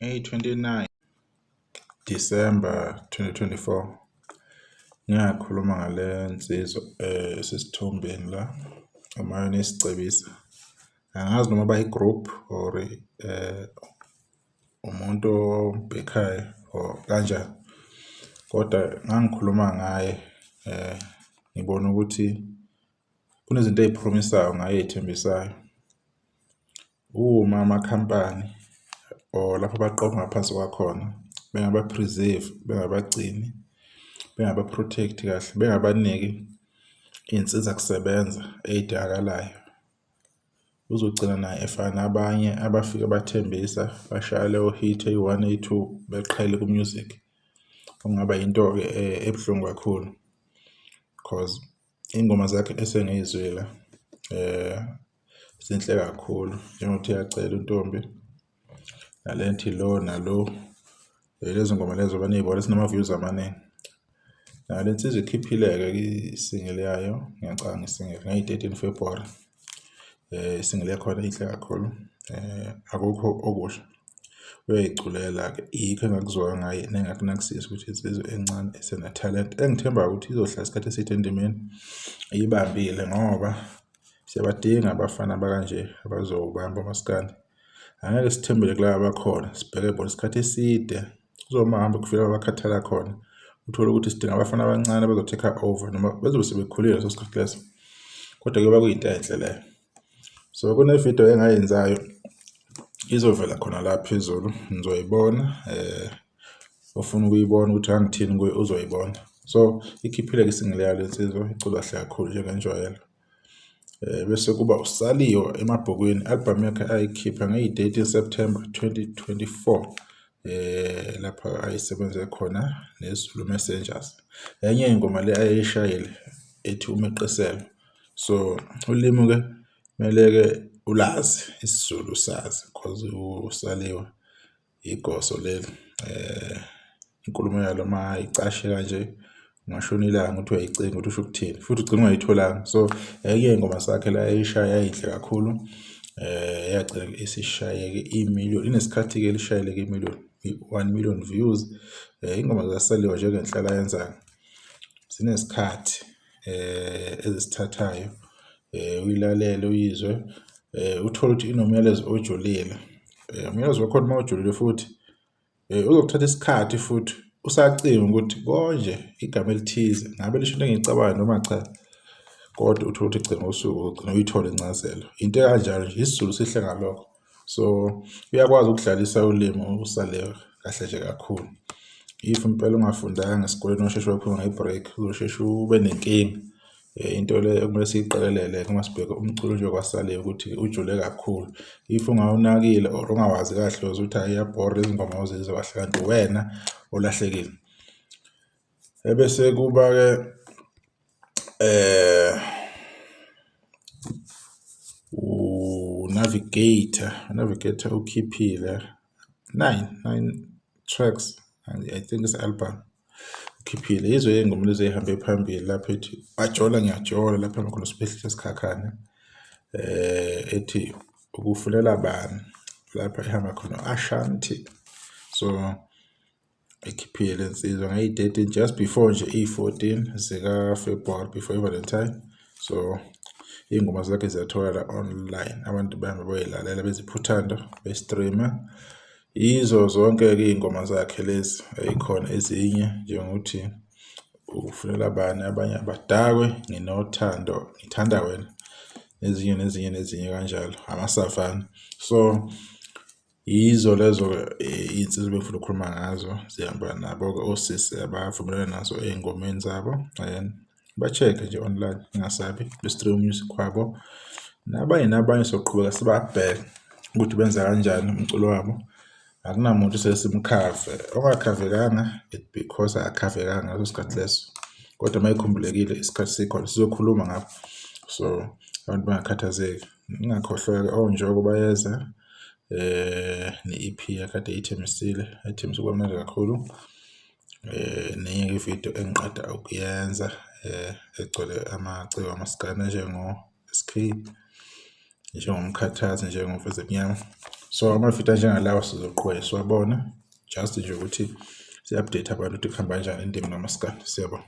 Ngeyi-29 Disemba 2024, ngingakhuluma ngale nsizwa esesithombeni la, uMayonisi Cebisa. Angazi noma bayi-group or umuntu ombhekhayo or kanjani, kodwa ngangikhuluma ngaye ngibona ukuthi kunezinto ey'phromisayo ngaye ey'thembisayo. Uma amakhampani or lapho abaqokwa ngaphansi kwakhona bengaba-preserve-i, bengabagcini, bengaba-protect-i kahle, bengabaniki iy'nsiza kusebenza ey'dingakalayo, uzogcina naye efana nabanye abafike bathembisa bashaya leyo hit eyi-one eyi-two beqhele ku-music. Okungaba yinto-ke ebuhlungu kakhulu cause iy'ngoma zakhe esengiy'zwile zinhle kakhulu njengokuthi Iyacela Intombi, nale ethi lo nalo. Lezi ngoma lezo maniy'bona zinama-views amaningi. Nayo le nsizwa ikhiphile-ke i-single yayo, ngiyacabanga i-single ngeyi-13 February. I-single yakhona inhle kakhulu, akukho okusha. Uyayiculela-ke, yikho engakuzwa ngaye nengakunakisisa ukuthi insizwa encane esenethalente engithembayo ukuthi izohlala isikhathi eside endimeni iyibambile ngoba siyabadinga abafana abakanje abazowubamba umaskandi. Angeke sithembele kulaba abakhona, sibheke bona isikhathi eside. Kuzoma hambe kufika abakhathala khona, uthole ukuthi sidinga abafana abancane abazo-take over noma bezobe sebekhulile leso sikhathi leso, kodwa kuyoba kuyinto enhle leyo. So kune-video engayenzayo izovela khona la phezulu, nizoyibona ofuna ukuyibona ukuthi ngangithini kuyo uzoyibona. So ikhiphile-ke i-single yayo le nsizwa, icula kahle kakhulu njengenjwayelo. Bese kuba uSaliwa emabhukwini, i-album yakhe ayikhipha ngeyi-13 September 2024, lapha ayisebenze khona neZulu Messengers. Enye ingoma le ayishayile ethi Umeqiselo. So ulimi-ke kumele-ke ulazi isiZulu usazi cause uSaliwa igoso leli. Inkulumo yalo uma icashe kanje ungashona ilanga ukuthi uyayicinga ukuthi usho ukuthini futhi ugcine ungayitholanga. So enye yey'ngoma zakhe la ayishaya yayinhle kakhulu, yagcina isishayeke imiliyoni, inesikhathi-ke elishayeleke imiliyoni, 1 million views. Iy'ngoma zikaSaliwa njengenhlala ayenzayo zinesikhathi ezisithathayo uyilalele uyizwe, uthole ukuthi inomyalezo ojulile. Umyalezo wakhona uma ujulile futhi uzokuthatha isikhathi futhi usacinga ukuthi konje igama elithize ngabe lisho into engiyicabangayo noma cha, kodwa uthole ukuthi ekugcineni kosuku ugcina uyithola incazelo. Into ekanjalo nje, isiZulu sihle ngalokho. So uyakwazi ukudlalisa ulimi uSaliwa kahle nje kakhulu. If impela ungafundanga esikoleni washeshe waphuma nge-break uzosheshe ube nenkinga. Into le ekumele siyiqikelele uma sibheka umculo nje kwaSaliwa ukuthi ujule kakhulu. If ungawunakile or ungawazi kahle uzwe ukuthi hhayi iyabhora lezi ngoma awuzizwa kahle kanti uwena olahlekile. Ebese kuba-ke uNavigator, uNavigator ukhiphile nine tracks, I think is-album. Ukhiphile yizo iy'ngoma lezi ey'hambe phambili lapho ethi Bajola Ngiyajola lapho ehamba khona uSiphehlihle Sikhakhane, ethi Ukufunela Bani lapho ehamba khona u-Ashanti. So ikhiphile le nsizwa ngeyi-13 just before nje iyi-14 zika-February before i-Valentine. So iy'ngoma zakhe ziyatholakala online, abantu bahambe bayoyilalela beziphe uthando be-stream-e. Yizo zonke-ke iy'ngoma zakhe lezi ey'khona ezinye njengokuthi Ukufunela Bani, abanye abadakwe, Nginothando, Ngithanda Wena, nezinye nezinye nezinye kanjalo, Amasavana. So yizo lezo iy'nsizwa ebengifuna ukukhuluma ngazo, zihamba nabo-ke osisi abavumelana nazo ey'ngomeni zabo and ba-check-e nje online ningasabi be-stream music wabo. Nabanye nabanye soqhubeka sibabheke ukuthi benza kanjani umculo wabo. Akunamuntu esesimkhave, ongakhavekanga it because akakhavekanga ngaleso sikhathi leso, kodwa uma ekhumbulekile isikhathi sikhona sizokhuluma ngabo. So abantu bangakhathazeki. Ningakhohlwa-ke oNjoko bayeza ne-EP akade eyithembisile, ethembisa ukuba mnandi kakhulu. Nenye-ke ividiyo engiqeda ukuyenza egcwele amaciko amaskandi anjengo-SK, njengoMkhathazi, njengoMfezi Emnyama. So amavidiyo anjengalawa sizoqhubeka siwabona, just nje ukuthi si-update abantu ukuthi kuhamba kanjani endimeni kamaskandi. Siyabonga.